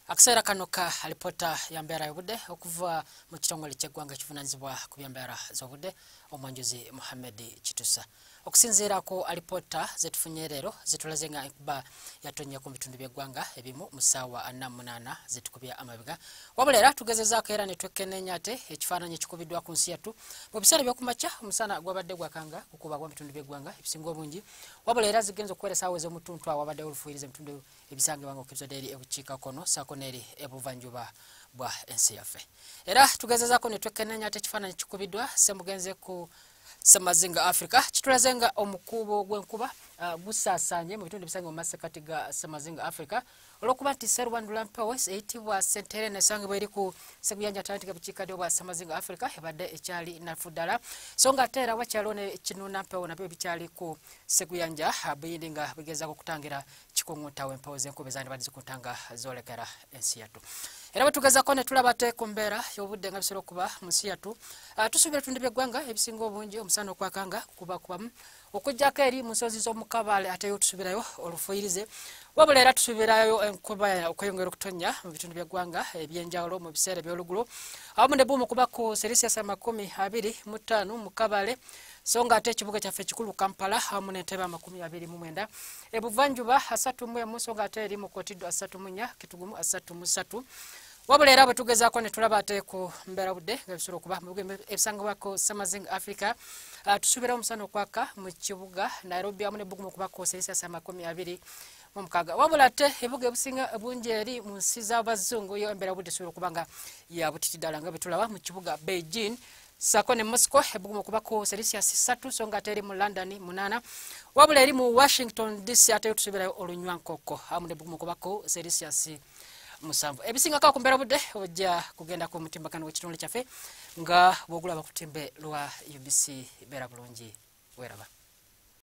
Akaseera kano ka alipoota ya mbeera y'obudde okuva mu kitongole ky'eggwanga ekivunaanyizibwa ku by'embeera z'obudde, omwanjuzi Muhammed Kitusa. Okusinziira ku alipoota zetufunye leero, zitulaze nga enkuba yatonnya ku bitundu by'eggwanga ebimu mu ssaawa 48 zetukubya amabega. Wabula era tugezezaako era ne twekkenneenya ate ekifaananyi ekikubiddwa ku nsi yattu mu biseera ebyokumakya, omusana gwabadde gwakanga gukubagwa mu bitundu by'eggwanga ebisinga obungi. Wabula era zigenza okuwera essaawa ez'omutuntu, awo wabaddewo olufuuyiriza mu bitundu ebisangibwa nga okutuusa eri ebukiikakkono ssaako n'eri ebuvanjuba bwa ensi yaffe. Era tugezezaako ne twekkenneenya ate ekifaananyi kikubiddwa Ssemugenze ku Semazinga Africa, kitulaze nga omukuubo gw'enkuba gusaasaanye mu bitundu ebisangibwa mu masekati ga Semazinga Africa, olw'okuba nti Serwandula mpewo eyitibwa Senterena esangibwa eri ku Seguyanja Atlantic bukiikaddyo bwa Semazinga Africa ebadde ekyali nafu ddala, so nga ate era wakyaliwo ne kinuuna mpewo nabyo bikyali ku Seguyanja Buyindi nga bigezaako okutangira kikuŋŋuntawo empewo z'enkuba ezandibadde zikunta nga zoolekera ensi yattu. Era bwe tugezaako ne tulaba ate ku mbeera y'obudde nga bisobola okuba mu nsi yattu, tusuubira ebitundu by'eggwanga ebisinga obungi omusana okwakanga kubakubamu, okuggyako eri mu nsozi z'omu Kabaale, ate yo tusuubirayo olufuuyirize. Wabula era tusuubirayo enkuba okweyongera okutonnya mu bitundu by'eggwanga ebyenjawulo mu biseera ebyoluggulo, awamu ne buumu kuba ku Celsius 25 mu Kabaale, so nga ate ekibuga kyaffe ekikulu Kampala awamu n'Entebe 29, ebuvanjuba 31, so nga ate eri mu Kotido 34, Kitugumu 33. Wabula era bwe tugezaako ne tulaba ate ku mbeera budde nga bisobola okuba mu bibuga ebisangibwako Samazinga Africa, tusuubira omusana okwaka mu kibuga Nairobi awamu nebbugumu okubako Celsius 26. Wabula ate ebibuga ebisinga bungi eri mu nsi z'abazungu, yo embeera budde esobola okuba nga ya butiti ddala, nga bwe tulaba mu kibuga Beijing ssaako ne Moscow, ebbugumu okubako Celsius 3, so nga ate eri mu London 8. Wabula eri mu Washington DC ate yo tusuubirayo olunywankoko awamu nebbugumu okubako Celsius 7. Ebisingako ku mbeera budde ojja kugenda ku mutimbagano w'ekitongole kyaffe nga bw'ogulaba ku lutimbe lwa UBC. Beera bulungi, weeraba.